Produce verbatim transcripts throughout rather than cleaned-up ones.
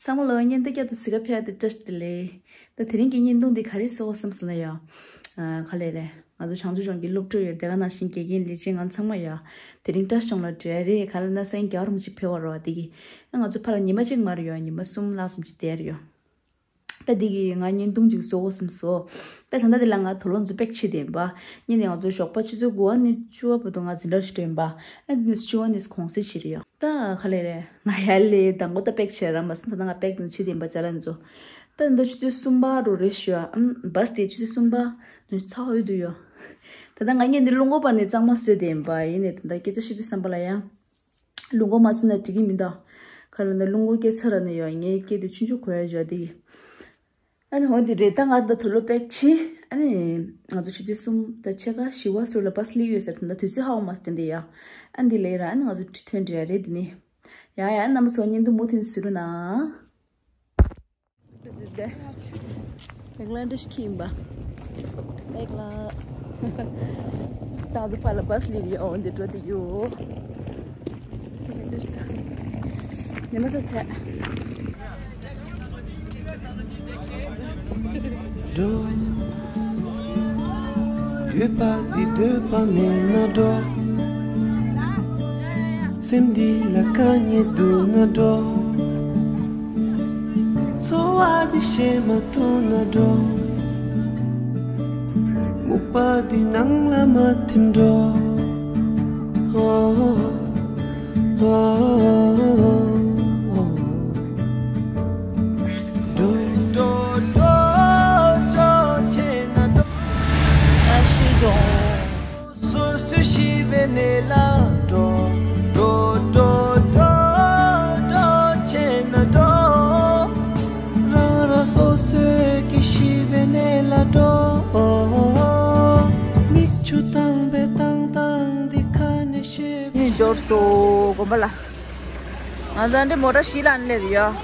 ཚང་མ་ལ་བརྙན་ཐུང་བསྐྱར་དུ་གཟིགས་ག་ཕེབས་ཏེ་བཀྲ་ཤིས་བདེ་ལེགས། ད་དེ་རིང་གི་བརྙན་ཐུང་འདི་ག་རེ་བཟོ་དགོས་བསམ་སོང་ན་ཡ། ཨ། ག་ལེ་རེད། ང་ཚོ་བྱང་ཆུབ་ལྗོངས་ཀྱི་སློབ་ཕྲུག་ཡོད། དེ་ག་ནང་བཞིན་དགེ་རྒན་ལས་བྱེད་ང་ཚང་མ་ཡ། དེ་རིང་བཀྲ་ཤིས་ལྗོངས་ལ་འགྲོ་ཡ་རེད། ག་ལེ་ན་སང་རྒྱལ་བ་རིན་པོ་ཆེ་ཕེབས་པ་རེད་པ། དེ་གི། ཨ། ང་ཚོ་ཕར་ལ་ཉི་མ་གཅིག་མར་ཡོད། ཉི་མ་གསུམ་ལྷག་ཙམ་ཅིག་བསྡད་ཡོད། ད་འདི་གི་ང་བརྙན་ཐུང་ཅིག་བཟོ་དགོས་བསམ་སོང་། ད་ད་ལྟ་འདི་ལ་ང་དུག་ལོག་འཛུགས་པེག་བྱེད་དེ་ཡིན་པ། ཉིན་ནས་ང་ཚོ་ཞོགས་པ་ཆུ་ཚོད་དགུ་པ་ནས་བཅུ་པ་བར་དུ་ང་འཛིན་གྲྭ་ཞིག་འགྲོ་ཡིན་པ། ཨ་ནི་བཅུ་པ་ནས་གུང་སེང་བྱེད་རེད་ཡོད། ད་ག་ལེ་རེད། ང་ཡར་ལས་མདང་དགོང་ད་པེག་བྱེད་ར་མ་སོང་། ད་ལྟ་ང་པེག་ནས་བྱེད་དེ་ཡིན་པ་ཅ་ལག་འདི་ཚོ། ད་ད་ཆུ་ཚོད་གསུམ་པ་རུ་རེད་ཞུ་ཨ། ཨམ། བཱས་དེ་ཆུ་ཚོད་གསུམ་པ་ནས་ཚ་བ་ཡོད་དུ་ཡོད། ད་ལྟ་ང་ཉིན་འདི་རླུང་འཁོར་པ་ནས་གཙང་མ་བཟོས་དེ་ཡིན་པ། ཡིན་ནས་ད་ལྟ་སྐད་ཆ་བཤད་དུས་བསམ་པ་ལ་ཡང་། རླུང་འཁོར་མ་ཟིན་ན་འགྲིག་གི་མི་འདུག་ག་ལ་ན་རླུང་འཁོར་སྐྱེ་ཚར་ར་ནས་ཡོད། ངའི་སྐད་དུ་ཆུང་ཆུང་གོ་ཡ་བྱོས་དེ་གི། ཨ་ནི་འོ་འདི་རེད། ད་ང་ད་དུག་ལོག་པེག་བྱེད། ཨ་ནི་ང་ཚོ་ཆུ་ཚོད་གསུམ་ད་ཕྱེད་ཀ་བཞི་པ་ཟུར་ལ་བཱས་སླེབས་ཡོད་ཟེར། ད་ད་དུས་ཚོད་ཧ་གོ་མ་སོང་དེ་འདྲ་ཡ། ཨ་འདི་ལས་ར་ཨ་ནི་ང་ཚོ་ཁྲི་ཐོན་འདྲ་ཡ་རེད་འདི་ནི། ཡ་ཡ་རྣམ་པ་ཚོ་བརྙན་ཐུང་མུ་མཐུད་གཟིགས་རོགས་གནང་། ལེགས་ལ་འདྲ་ཞིག་ཁྱིམ་པ། ལེགས་ལ། ད་ང་ཚོ་ཕར་ལ་བཱས་སླེབས་ཡོད། འོ་འདི་འགྲོ་དེ་ཡོད། ཉི་མ་ཚ་ཆད། འགྲོ། ཡོད་པ་འདི་འདོད་པ་མེད་ན་འགྲོ། སེམས་འདི་ལ་དཀའ་ངལ་འདུག་ན་འགྲོ། འཚོ་བ་འདི་ཤེས་མ་ཐུབ་ན་འགྲོ། སྨུག་པ་འདི་ནང་ལ་མ་ཐིམ་འགྲོ། འགྲོ། འགྲོ་འགྲོ་འགྲོ་བྱས་ན་འགྲོ། ཨ་ཤི་འགྲོ། སོ་སོའི་ཤི་བའི་གནས་ལ་འགྲོ། འགྲོ་འགྲོ་འགྲོ་འགྲོ་བྱས་ན་འགྲོ། རང་རང་སོ་སོའི་གི་ཤི་བའི་གནས་ལ་འགྲོ། མིག་ཆུ་དྭངས་པའི་ཏང་ཏང་འདི་ཁ་ནས་ཤི། འདི་འབྱོར་སོང་དགོན་པ་ལ། ང་ཚོ་འདི་མོ་ཊ་བཞི་ལ་སླེབས་ཡོད།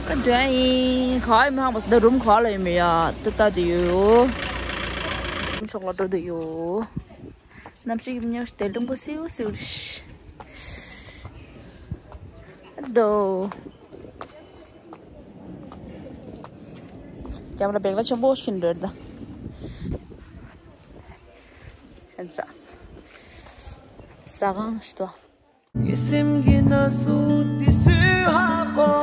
ད་འགྲོ་ཡིན། ག་ཡི་མི་ཧང་པ་ད་རུམ་ག་ལ་ཡོད་མེད་ཡ་ད་ལྟ་དུ་ཡོད། རུམ་ཕྱོགས་ལ་འགྲོ་དུ་ཡོད། གནམ་གཤིས་ཀྱི་ཉམས་དེ་རླུང་པོ་སེའུ་སེའུ་རེད། ཨ་དོ། རྒྱབ་ལ་བེག་ལ་ཆེན་པོ་ཞིག་འགྲོ་ད། ཧན་ས། ས་གང་ཞིག་ཏོ། ངའི་སེམས་ཀྱི་ན་ཟུག་འདི་སུས་ཧ་གོ།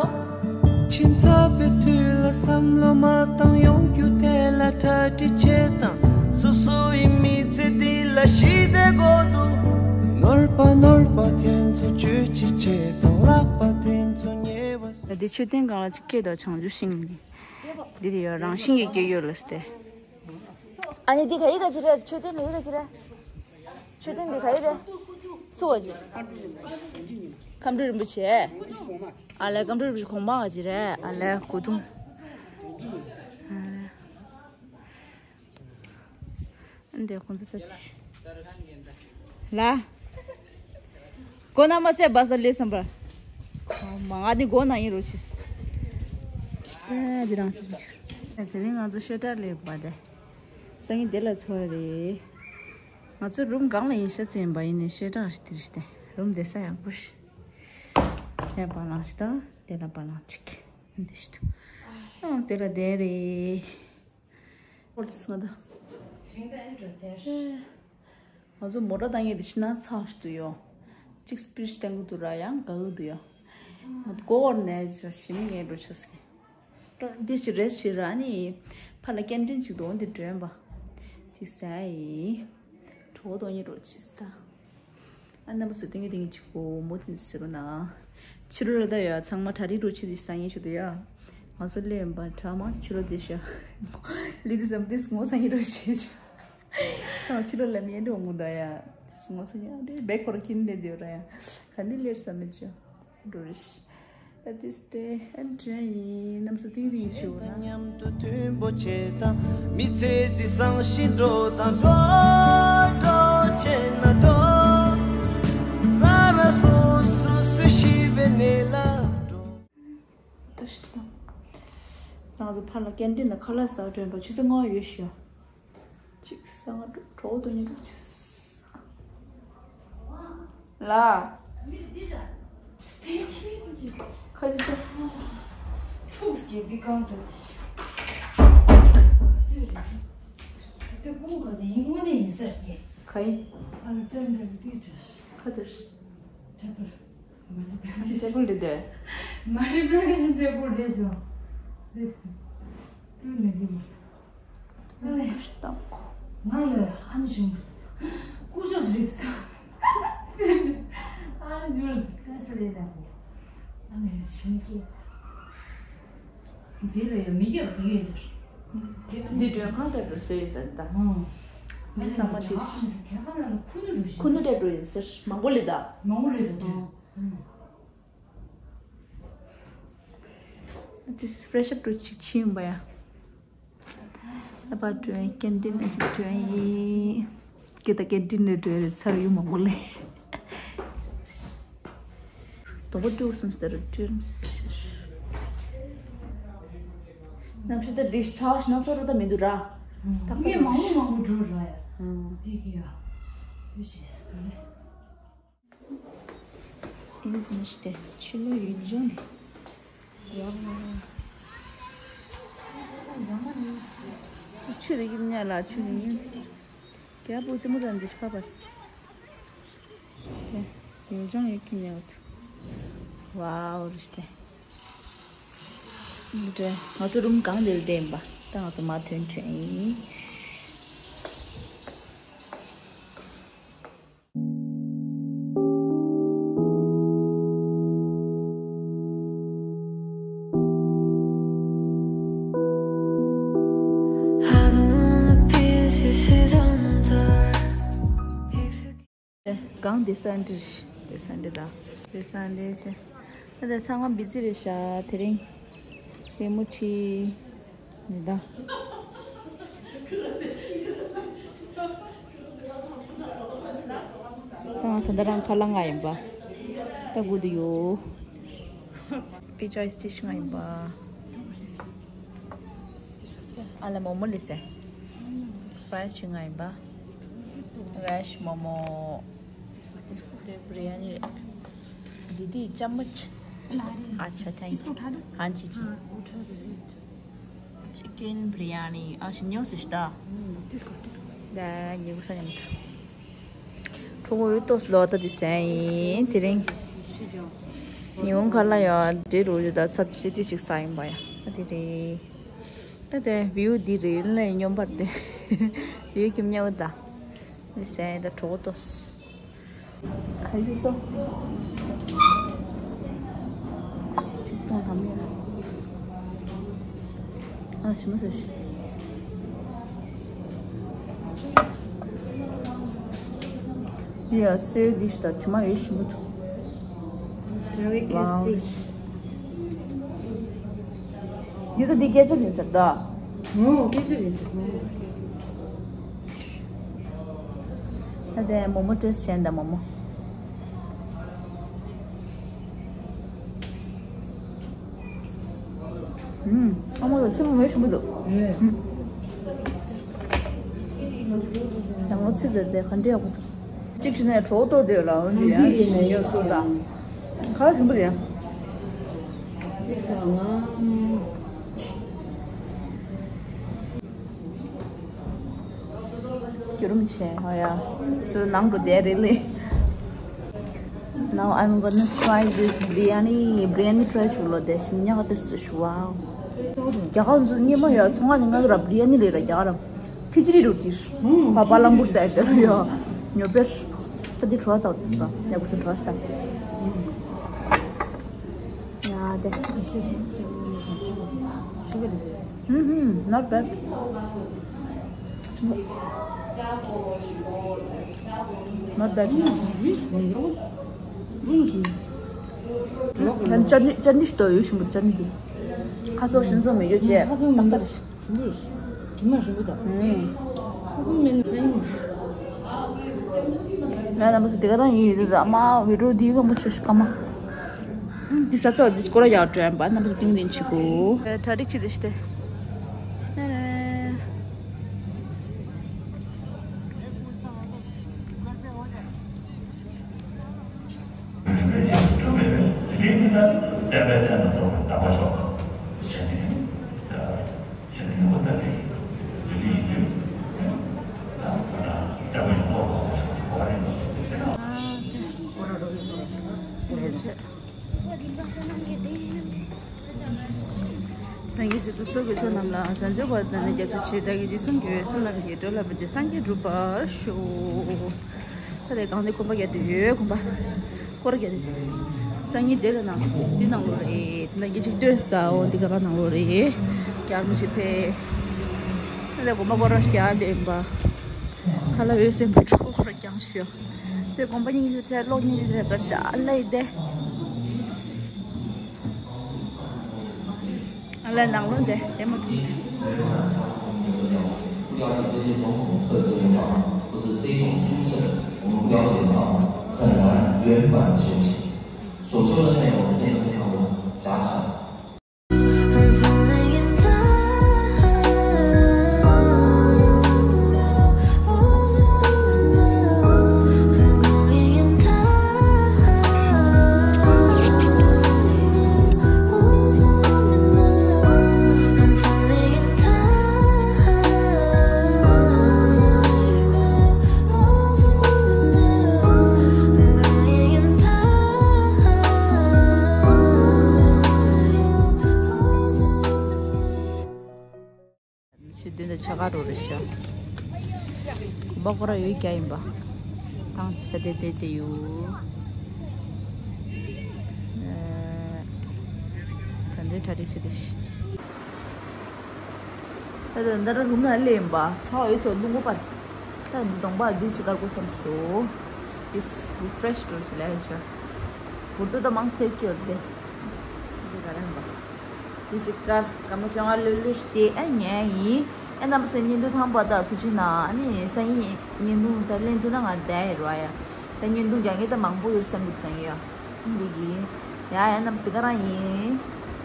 ཁྱིམ་ཚབ་པའི་དུས་ལ་བསམ་བློ་མ་བཏང་ཡོང་རྒྱུ་དེ་ལ་གྲ་སྒྲིག་བྱེད་དང་། སོ་སོ་ཡི་མི་ཚེ་འདི་ལ་ཞི་བདེ་དགོས་འདུག་ནོར་པ་ནོར་པ་དེ་ཚོ་བཅོས་ཅི་བྱེད་དང་། ལག་པ་དེ་ཚོ་ཉེས་པ། འདི་མཆོད་རྟེན་སྒང་ལ་ཅིག་སྐྱེས་དང་བྱང་ཆུབ་ཤིང་འདི། འདི་དེ་ཡོད་རང་བཞིན་གྱི་སྐྱེས་ཡོད་ལ་སྟེ། ཨ་ནི་འདི་ག་ཡི་ག་ཅི་རེད། མཆོད་རྟེན་ལ་ཡི་ག་ཅི་རེད། མཆོད་རྟེན་འདི་ག་ཡི་རེད། སུ་བ་ཅི། ཁམས་སྤྲུལ་རིན་པོ་ཆེ། ཨ་ལས་ཁམས་སྤྲུལ་རིན་པོ་ཆེ་གོང་མ་ག་ཅི་རེད། ཨ་ལས་གོས་ཐུང་། ཨ་འདི་ཁོང་ཚོ་ད་ཅི། ལ། གོ་ན་མ་སེ་བ་ས་ལེ་སམ་པ། མ་ང་འདི་གོ་ན་ཡིན་རོ་ཆིས། ཨ་འདི་རང་ཆིས། དེ་རིང་ང་ཚོ་ཤེ་ཏྲ་ལེ་བ་དེ། སང་ཉིན་དེ་ལ་འཚོ་བ་རེད། ང་ཚོ་རུམ་གང་ལ་ཡིན་ཤ་ཚན་པ་ཡིན་ནས་ཤེ་ཏྲ་ཞིག་དེར་ཞིག་དེ་རུམ་དེ་ས་ཡག་པོ་ཞིག་དེ་བ་ལང་ཞིག་དང་དེ་ལ་བ་ལང་ཅིག་འདི་ཞིག་དང་། དེ་ལ་དེ་རེད། ཨོ་ཙི་ང་ད། ང་ཚོ་མོ་ཊ་བཏང་ཡས་དེ་ཕྱི་ནང་ཚང་ཞིག་ཏུ་ཡོད། གཅིག་སྤིར་ཞིག་བཏང་གི་འདུག་ར་ཡང་དགའ་གི་འདུག་ཡོད། ང་ཚོ་སྒོ་བར་ནས་ཞིམ་ངས་འགྲོ་ཆ་སི། ད་འདི་ཞིག་རེད་ཞིག་ར་ནི། ཕ་ལ་ཀན་ཏིན་ཞིག་འདུག་འདི་མགྲོན་པ། ཅིག་ཟ་ཡི། གྲོགས་གཏོང་ཡས་འགྲོ་ཆི་སི་ད། ཨ་རྣམ་པ་ཚོ་ཏིང་ངེ་ཏིང་ངེ་ཅིག་གོ་མོ་དེ་ཟེར་རོ་ན། ཕྱི་རོལ་ལ་ད་ཡ་ཚང་མ་གྲ་སྒྲིག་འགྲོ་ཆི་དེ་སང་ཉིན་ཞུ་དུ་ཡ། ང་ཚོ་སླེབས་པ་གྲ་མང་ཕྱི་རོལ་དེ་ཤ། ལི་དི་སམ་དེ་སྔོ་སང་ཉིན་འགྲོ་ཆི་ཆུ། ཚང་ཕྱི་རོལ་ལ་མི་འགྲོ་མུ་ད་ཡ། སྔོ་སང་ཉིན་འདྲེ་བེ་ཁོར་ཁྱིན་ལེ་དེ་ར་ཡ། ག་འདི་ལེར་ས་མེད་ཆུ། འགྲོ་རེ་ཤི། ད་དེ་སྟེ་ཨན་ཅན་ཡིན་རྣམ་ཚོ་ཏིང་རིང་ཞུ་ན། མཉམ་དུ་མཐུན་པོ་བྱེད་དང་། མི་ཚེ་འདི་བཟང་ཞིང་འགྲོ་དང་། འགྲོ་འགྲོ་བྱས་ན་འགྲོ། རང་རང་སོ་སོ་སུ་ཤི་བའི་གནས་ལ་འགྲོ། ད་ཤི་ད། ང་ཚོ་ཕར་ལ་ཀན་ཏིན་ལ་ཁ་ལག་ཟ་འགྲོ་ཡིན་པ་ཆུ་ཚོད་ལྔ་པ་ཡོད་ཤི་ཡ། གཅིག་ས་ང་གྲོགས་ཚོ་གཉིས་གྲོགས་ཆེ། ལ། ཁ་ཅིག་ས། ཕྱུགས་ཀྱི་འདི་གང་དུ། ག་ཚོད་རེད། དེ་ཀུན་ག་ཚོད་ཡིན་དངོས་གནས་ཡིན་ས་རེད། ག་ཡིན། ཨ་ལ་ཏྲན་ཏྲན་འདི་ཅོ། ཁ་ཅིག་ས། ཏྲེ་པལ། མ་ནི་པ་ལ་ཤི། ཏྲེ་པལ་རེད་དེ། མ་ནི་པ་ལ་ཤི་ཏྲེ་པལ་རེད་ཤོ། རེད། ཏུ་ནི་འདི་མ། ང་ཡོད་ཨ་ནི་བྱུང་། སྐུ་ཞབས་རེད་ས། ཨ་ནི་བྱུང་། ཀ་ས་རེད་ད། ཨ་ནི་བྱིན་གྱིས། འདི་ལ་ཡང་མི་རྒྱབ་དེ་ཡོད་ཟེར། དེ་ཨ་ནི་འདི་མགྲོན་ཁང་དེ་འགྲོ་སྲོལ་ཡོད་ཟེར་ད། ཨང་། ཨ་ནི་ཚང་མ་དེ་རྒྱ་གར་ལ་ཁུ་ནུ་འགྲོ་ཤེས། ཁུ་ནུ་དེ་འགྲོ་ཡིན་ཟེར་མང་པོ་ལས་ད། མང་པོ་ལས་ད་དེ། ཨང་། དེ་ཕེ་རེ་ཤི་ཨབ་འགྲོ་ཅིག་ཕྱིན་ཡོང་པ་ཡ། ཨ་ཕ་སྒྲོན་ཀན་ཏིན་ཨ་ཅིག་སྒྲོན་ཡིན། ཀེ་ད་ཀན་ཏིན་ནས་སྒྲོན་རེད་ཚར་ཡོང་མང་པོ་ལས། དོག་པོ་སྤྲུགས་སོང་ཟེར་སྤྲུགས། ནམ་ཞིག་ད་འདི་ཚ་བ་ཞིག་ན་ཚ་རུ་ད་མི་འདུག་ར། ད་ངས་མང་པོ་མང་པོ་འགྲོ་ར་ཡ། ཨང་། འདི་གི་ཡ། བུ་ཞིག་ག་རེ། ཨིན་ཇི་ནི་ཤི་ཏེ་ཕྱི་ལོགས་ཡུལ་ལྗོངས་འདི། ཆུ་དེ་ཡིབ་ཉག་ལ་ཆུ་ནི་ཡིན། རྒྱ་བོད་རྩེ་མོ་དང་འདི་ཕ་པར། ཡུལ་ལྗོངས་ཡོད་ཀྱི་ཉག་ཝའོ་རི་ཤི་ཏེ། འདྲ་ང་ཚོ་རུམ་གང་འདིར་བསྡད་ཡིན་པ་ད་ང་ཚོ་མ་ཐོན་ཐོན་ཡིན། གང་དེ་སན་འདྲི་དེ་སན་འདྲི་དང་དེ་སན་འདྲི་ཆེ། ད་དེ་ཚང་མ་བི་ཛི་རེད་ཤག་དེ་རིང་རི་མོ་ཁྲིད་ནི་ད། ད་ང་ད་ལྟ་རང་ཁ་ལག་ང་ཡིན་པ། ད་དགོས་དུ་ཡོད། པི་ཅོ་ཨིས་ཅི་ཞིག་ང་ཡིན་པ། ཨ་ལ་མོ་མོ་ལི་སེ། ཕ་རེ་ཤི་ང་ཡིན་པ། ཕ་རེ་ཤི་མོ་མོ། དེ་བི་རི་ཡ་ནི་རེད། འདི་དེ་ཅམ་མ་ཆ། ཨ་ཆ་ཐེང་ཡུ། ཧན་ཆི་ཆི། ཅི་ཀེན་བི་རི་ཡ་ནི་ཨ་ཞིམ་ཉོ་སི་ཤི་ད། ད་ཉེ་གུ་ས་ཉམ་ཐ། གྲོགས་པོ་ཡོད་ཏོ་ལོ་ད་དེ་སན་ཡིན་དེ་རིང་། ཉི་ཧོང་ཁ་ལ་ཡོད་འདྲེ་རུ་ཡོད་ད་ཚབ་ཅི་དེ་ཞིག་ས་ཡིན་པ་ཡ་ད་དེ་རེད། ད་དེ་བིའུ་འདི་རེད་ལ་སྙོམས་པར་དེ། བིའུ་ཁྱིམ་ཉལ་ད། འདི་ཟེར་ད་གྲོགས་ཏོ། ག་ཡི་སོ། ཆིག་སྟོང་ཐམ་ཡ། ཨ་ཞི་མ་ཟེར་ཤི། ཡ་སེར་འདི་ཤི་ད་དྲི་མ་ཡོད་ཞིམ་པོ་འདུག Very ཝའོ། Tasty. འདི་ད་འདི་ཀེ་ཅབ་ཡིན་ཟེར་ད། ཨོ་ཀེ་ཅབ་ཡིན་ཟེར། ད་དེ་མོ་མོ་ཏེས་བྱས་ད་མོ་མོ། ཨུམ། ཨ་མ་ལ་སེམས་མེད་ཞུམ་པོ་འདུག་རེད། ཨུམ། ད་ངོ་ཚིག་དེ་དེ་ག་འདྲ་ཡག་པོ་འདུག་གཅིག་བྱས་ན་གྲོགས་ཏོ་དེ་ལ་འོན་ཏེ་ཡང་ཉོ་སོ་ད། ཁ་ཞུམ་པོ་རེད། རྒྱུ་རུམ་ཆེ་ཧོ་ཡ། སུ་ནང་དུ་བསྡད་རེད་ལེ། Now I'm gonna try this biryani. Biryani try ཆུ་ལོ་དེ་ཤིང་ཉག་དེ་སུ་ཤུ་ཝའོ། རྒྱ་གར་ཚོ་སྙེ་མ་ཡོད་ཚོང་ཁང་ནས་ང་ར་བི་རི་ཡ་ནི་ལས་ར་རྒྱ་གར་ར། ཁི་ཅི་རི་རུ་ཏིར། ཧ་པ་ལམ་བུར་ཟེར་དེ་རུ་ཡོད། ཉོ་པེར། ད་དེ་བྲོ་བ་དང་དེ་སུ་ཡག་པོ་སུ་བྲོ་བ་ཤ་ད། ཡ་དེ། ཧུམ་ཧུམ། Not bad. Not bad. ཡང་ཅར་ནི་ཅར་ནི་ཞིག་ཏོ་ཡོད་ཞིམ་པོ་ཅར་ནི་དེ། ཁ་སོགས་ཞིམ་ཚོ་མི་ཡོད་ཅེས་ཏག་ཏག་རེད། ཞིམ་པོ་རེད། དྲི་མ་ཞིམ་པོ་དང་། ཁ་སོགས་མེད་ན་ཧ་ཡིན། ང་རྣམ་པ་ཚོ་དེ་ག་རང་ཡིན་ཡོད་དུས་ཨ་མ་བི་ཌིའོ་འདི་གང་པོ་ཆོ་ཞིག་ཀ་མ། འདི་ས་ཚོ་འདི་སྐོར་ཡག་འགྲོ་ཡན་པ་རྣམ་པ་ཚོ་ཏིང་ཏིང་ཆི་གོ། གྲ་སྒྲིག་ཆི་དེ་ཤི་དེ། བསྟན་པའི་བསྟན་དུ་གསོལ་བའི་བདག་པོ་ཤོག་ཟེར་ནས། ཟེར་ནས་ཡོང་བ་ལྟ་བུའི་ལུས་འདི་ཡིན་དུས། ད་ཁོ་ན་བསྟན་པ་ཡོངས་རྫོགས་ལ་ཧོ་ཤོག་ཅིག་གོ་རེད་ཟེར་ཏེ། སངས་རྒྱས་ཀྱི་གཙུག་གི་ཕྱོགས་རྣམས་ལ། བྱང་ཆུབ་བར་དུ་བདག་ནི་སྐྱབས་སུ་མཆི། བདག་གིས་འཇིགས་སུ་མི་འགྱུར་བའི་བསོད་ནམས་ཀྱིས། འགྲོ་ལ་ཕན་ཕྱིར་སངས་རྒྱས་འགྲུབ་པར་ཤོག་ད་དེ་གང་དེ་དགོན་པ་རྒྱག་དུས་ཡོད་དགོན་པ། སྐོར་རྒྱག་དུས། སང་ཉིན་དེ་ལ་ནང་འདི་ནང་ལོགས་རེད། དེ་ན་གི་ཅིག་སྟོན་ས་འོ་འདི་ག་ར་ནང་ལོགས་རེད། རྒྱ་མི་ཞིག་ཕེ། ད་དེ་དགོན་པ་སྐོར་ར་ཞིག་རྒྱག་དེ་ཡིན་པ། ཁ་ལ་འོད་ཟེར་འབུ་ཕྲུག་སྐོར་རྒྱག་ཤོག་དེ་དགོན་པ་གཉིས་ཀྱི་ཆ་གློག་གཉིས་ཀྱི་ཆ་ག་ཤ་ལེ་དེ། ཨ་ལས་ནང་ལོགས་དེ་དེ་མ་ཐུབ། 不了解这些种种特征的话，或是这种殊胜，我们不了解的话，很难圆满修行。所说的内容，念头非常的狭小。 ཆུ་བདུན་དང་ཆ་ག་རོ་རེ་ཤ། གོམ་པ་ཁོ་ར་ཡོད་རྒྱ་ཡིན་པ། ཐང་ཅི་ས་དེ་དེ་དེ་ཡོད། ད་འདི་གྲ་སྒྲིག་བྱེད་དེ་ཤི། ད་ད་འདི་ར་རུམ་ན་ལེ་ཡིན་པ་ཚ་བ་ཡོད་ཚོ་རླུང་གོ་པར། ད་འདི་གདོང་པ་འདི་ཞིག་དཀར་པོ་སམ་སོ། This refresh to relax. བུ་ཏུ་ད་མང་ཚེ་སྐྱོར་དེ། འདི་ག་རང་པ། དེ་ཅིག་དཀར་སྐར་མ་བཅོ་ལྔ་ལྷོད་ལྷོད་ཞིག་དེ་ཨ་ཉན་ཡིན། ཨེ་རྣམ་པ་ཚོས་བརྙན་ཐུང་ཐང་པ་དང་ཐུགས་རྗེ་གནང་། ཨ་ནི་སང་ཉིན་བརྙན་ཐུང་དང་ལེན་ཐུབ་ན་ང་བསྡད་ཡོད་ར་ཡ། ད་བརྙན་ཐུང་རྒྱག་མཁན་ད་མང་པོ་ཡོད་བསམ་གྱི་བསམ་ཡོད། འདི་གི། ཡ་ཡ་རྣམ་པ་ཚོ་དེ་ག་རང་ཡིན།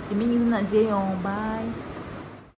རྗེས་མའི་བརྙན་ཐུང་ནང་མཇལ་ཡོང་། Bye.